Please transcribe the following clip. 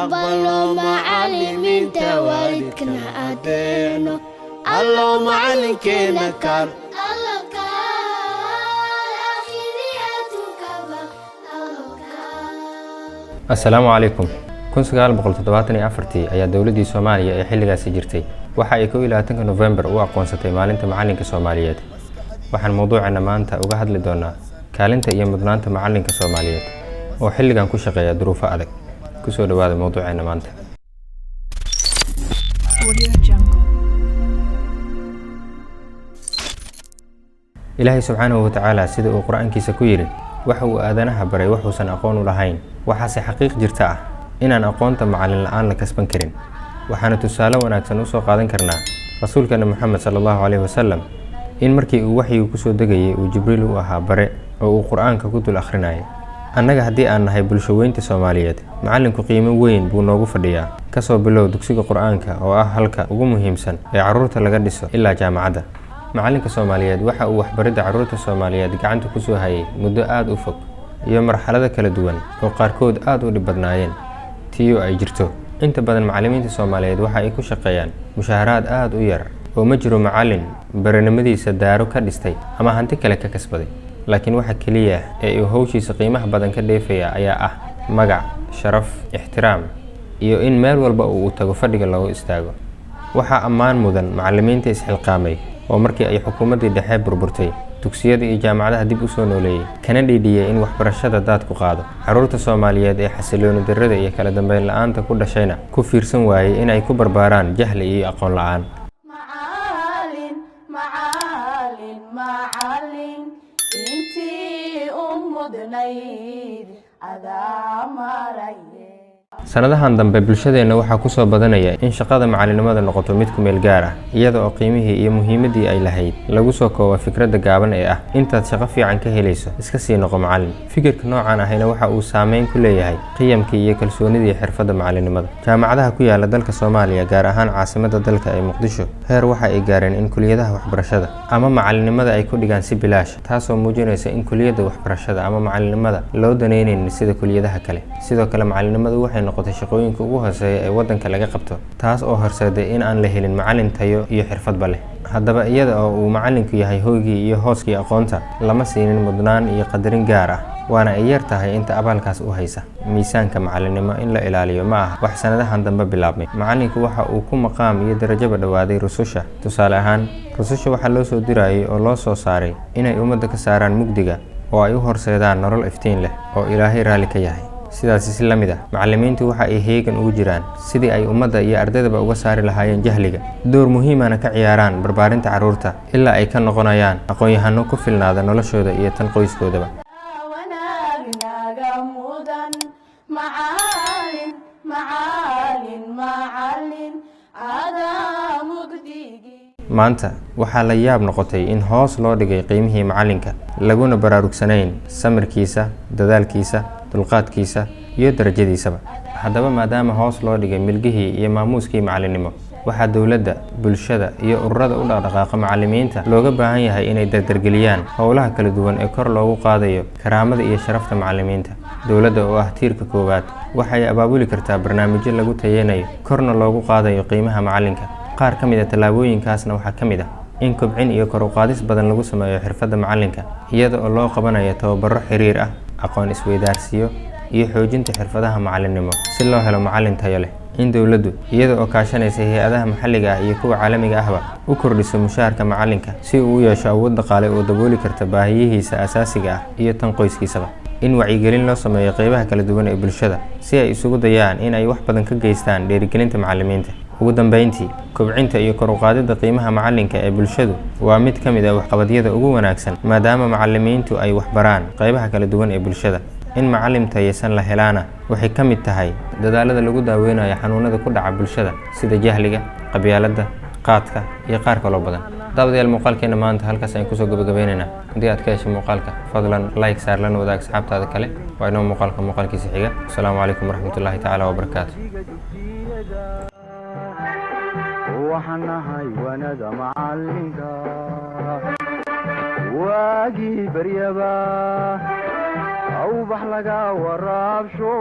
Aqbalno macallimiinta, waalidkana adeecno. Allow macalinkeena kaal. Allow kaal, aakhiriya adduunkaba, Allow kaal. Assalaamu calaykum. 1974-tii ayaa dowladdii Soomaaliya ee xilligaasi jirtay waxa ay 21-ka Nofembar u aqoonsatay Maalinta Macalinka Soomaaliyeed. Waxaan mowduuceena maanta uga hadli doonaa kaalinta iyo mudnaanta macalinka Soomaaliyeed oo xilligan ku shaqeeya duruufo adag. Kusoo dhawaada mowduuceena maanta. Audio Jungle. Ilaahay subxaanahu watacaala sida uu Qur-aankiisa ku yidhi, waxa uu aadanaha baray waxuusan aqoon u lahayn. Waxaase xaqiiq jirta ah inaan aqoonta macalin la-aan la kasban karin. Waxaana tusaale wanaagsan usoo qaadan karnaa rasuulkeena Moxamed sala Allahu caleyhi wasalam, in markii uu waxyigu kusoo degayay uu Jibriil u ahaa bare oo uu Qur-aanka ku dul akhrinayay. Annaga haddii aan nahay bulsho weynta Soomaaliyeed, macallinku qiimo weyn buu noogu fadhiyaa, kasoo bilow dugsiga Qur-aanka oo ah halka ugu muhiimsan ee carruurta laga dhiso ilaa jaamacadda. Macalinka Soomaaliyeed waxa uu waxbaridda carruurta Soomaaliyeed gacanta kusoo hayay muddo aada u fog iyo marxalado kala duwan oo qaarkood aada u dhib badnaayeen. Tiyo ay jirto, inta badan macallimiinta Soomaaliyeed waxa ay ku shaqeeyaan mushaaharaad aada u yar, oo ma jiro macallin baranimadiisa daaro ka dhistay ama hanti kale ka kasbaday, laakiin waxa keliya ee uu howshiisa qiimaha badan ka dheefaya ayaa ah magac, sharaf, ixtiraam iyo in meel walba uu tago fadhiga loogu istaago. Waxaa ammaan mudan macallimiinta isxilqaamay oo markii ay xukuumaddii dhexe burburtay dugsiyada iyo jaamacadaha dib u soo nooleeyey, kana dhiidhiyey in waxbarashada daadku qaado. Carruurta Soomaaliyeed ee xasilooni darrada iyo kala dambeyn la-aanta ku dhashayna ku fiirsan waayey in ay ku barbaaraan jahli iyo aqoon la-aan. Macalin, macalin, macalin, intii u mudnayd adaa maraye. Sanadahan dambe bulshadeenna waxaa kusoo badanaya in shaqada macalinimada noqoto mid ku meel gaar ah, iyada oo qiimihii iyo muhiimaddii ay lahayd lagu soo koobo fikradda gaaban ee ah intaad shaqo fiican ka helayso iska sii noqo macalin. Fikirka noocan ahina waxa uu saameyn ku leeyahay qiyamkii iyo kalsoonidii xirfadda macalinimada. Jaamacadaha ku yaala dalka Soomaaliya, gaar ahaan caasimadda dalka ee Muqdisho, heer waxa ay gaareen in kuliyadaha waxbarashada ama macalinimada ay ku dhigaan si bilaash, taasoo muujinaysa in kuliyadda waxbarashada ama macalinimada loo daneyneynin sida kuliyadaha kale. Sidoo kale, macalinimadu waxay noqotay shaqooyinka ugu hooseeya ee waddanka laga qabto, taas oo horseeday in aan la helin macalin tayo iyo xirfadba leh. Haddaba, iyada oo uu macalinku yahay hoygii iyo hooskii aqoonta, lama siinin mudnaan iyo qadarin gaar ah, waana ay yar tahay inta abaalkaas u haysa. Miisaanka macalinimo in la ilaaliyo ma aha wax sanadahan dambe bilaabmay. Macalinku waxa uu ku maqaam iyo darajaba dhowaaday rususha. Tusaale ahaan, rususha waxaa loo soo dirayay oo loo soo saaray inay ummadda ka saaraan mugdiga oo ay u horseedaan nolol iftiin leh oo Ilaahay raalli ka yahay. Sidaasi si la mid ah, macallimiintu waxa ay heegan ugu jiraan sidii ay ummadda iyo ardaydaba uga saari lahaayeen jahliga, door muhiimana ka ciyaaraan barbaarinta carruurta ilaa ay ka noqonayaan aqoon-yahano ku filnaada noloshooda iyo tan qoyskoodaba. Wanaag naga mudan, macalin, macalin, macalin, adaa mugdigii. Maanta waxaa la yaab noqotay in hoos loo dhigay qiimihii macalinka, laguna baraarugsanayn samirkiisa, dadaalkiisa, dulqaadkiisa iyo darajadiisaba. Haddaba, maadaama hoos loo dhigay milgihii iyo maamuuskii macalinimo, waxaa dowladda, bulshada iyo ururada u dhaqdhaqaaqa macalimiinta looga baahan yahay inay dardargeliyaan howlaha kala duwan ee kor loogu qaadayo karaamada iyo sharafta macalimiinta. Dowladda oo ah tiirka koowaad waxay abaabuli kartaa barnaamijyo lagu tayeynayo, korna loogu qaadayo qiimaha macalinka. Qaar ka mid a tallaabooyinkaasna waxaa ka mid ah in kobcin iyo kor u qaadis badan lagu sameeyo xirfadda macalinka, iyada oo loo qabanayo tababaro xiriir ah, aqoon isweydaarsiyo iyo xoojinta xirfadaha macalinimo si loo helo macalin tayo leh. In dowladdu, iyada oo kaashanaysa hay-adaha maxalliga ah iyo kuwa caalamiga ahba, u kordhiso mushaharka macalinka si uu u yeesho awood dhaqaale oo dabooli karta baahiyihiisa asaasiga ah iyo tan qoyskiisaba. In wacyigelin loo sameeyo qeybaha kala duwan ee bulshada si ay isugu dayaan in ay wax badan ka geystaan dhiirigelinta macalimiinta. Ugu dambeyntii, kobcinta iyo kor u qaadidda qiimaha macalinka ee bulshadu waa mid ka mid ah waxqabadyada ugu wanaagsan, maadaama macalimiintu ay waxbaraan qeybaha kala duwan ee bulshada. In macalim tayeysan la helaana waxay ka mid tahay dadaalada lagu daaweynayo xanuunada ku dhaca bulshada sida jahliga, qabyaaladda, qaadka iyo qaar kaloo badan. Daawadayaal, muuqaalkeena maanta halkaas ayaan kusoo gabagabeynaynaa. Haddii aad ka heshay muuqaalka, fadlan like saar, lana wadaag asxaabtaada kale. Waa inoo muuqaalka muuqaalkiisa xiga. Asalaamu calaykum waraxmatullaahi tacaala wabarakaatu. Waxaan nahay wanada macalinka, waagii baryaba awbax laga waraabsho.